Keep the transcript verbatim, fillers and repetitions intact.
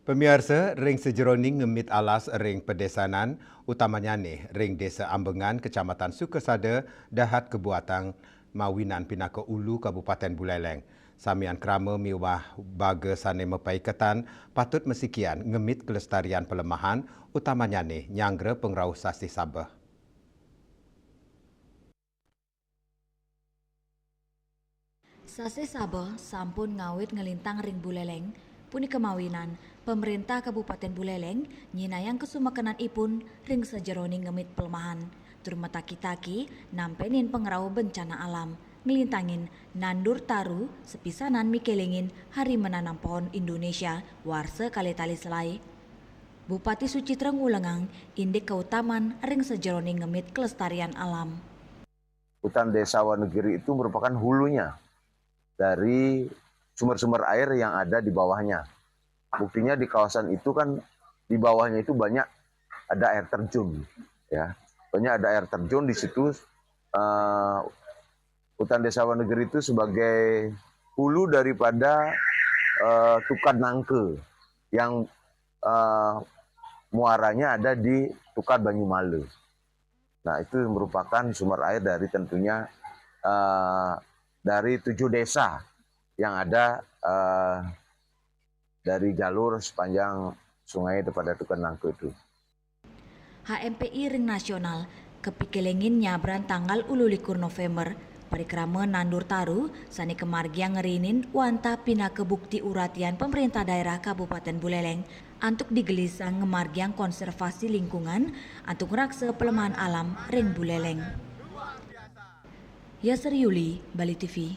Pamiarsa, ring sajeroning ngemit alas ring padesanan, utamanyane ring Desa Ambengan, Kecamatan Sukasada, dahat kabuatang mawinan pinaka ulu Kabupaten Buleleng. Samian krama miwah baga sane mapaiketan patut masikian ngemit kelestarian palemahan, utamanyane nyanggra pangrauh sasih Sabeh. Sasih Sabeh sampun ngawit nglintang ring Buleleng, punika mawinan Pamrentah Kabupaten Buleleng nyinayang kasumekenanipun ring sajeroning ngemit palemahan, tur mataki-taki nampenin pangrauh bencana alam, nglintangin nandur taru sapisanan mikelingin Hari Menanam Pohon Indonesia warsa kalih tali selae. Bupati Suchitra ngulengang indik kautaman ring sajeroning ngemit kelestarian alam. Hutan Desa Wanegiri itu merupakan hulunya dari sumber-sumber air yang ada di bawahnya. Buktinya, di kawasan itu kan, di bawahnya itu banyak ada air terjun, ya. Banyak ada air terjun di situ. Eh, Hutan Desa Wanegiri itu sebagai hulu daripada eh, Tukad Nangka yang eh, muaranya ada di Tukad Banyumala. Nah, itu merupakan sumber air dari, tentunya, eh, dari tujuh desa yang ada eh, dari jalur sepanjang sungai daripada Tukad Nangka itu. H M P I ring nasional kapikelingin nyabran tanggal ulu likur November, parikrama nandur taru sane kamargiang ngrinin wantah pinaka bukti uratian Pamrentah Daerah Kabupaten Buleleng antuk digelisang ngamargiang konservasi lingkungan antuk ngraksa palemahan alam ring Buleleng. Yasri Yuli, Bali T V.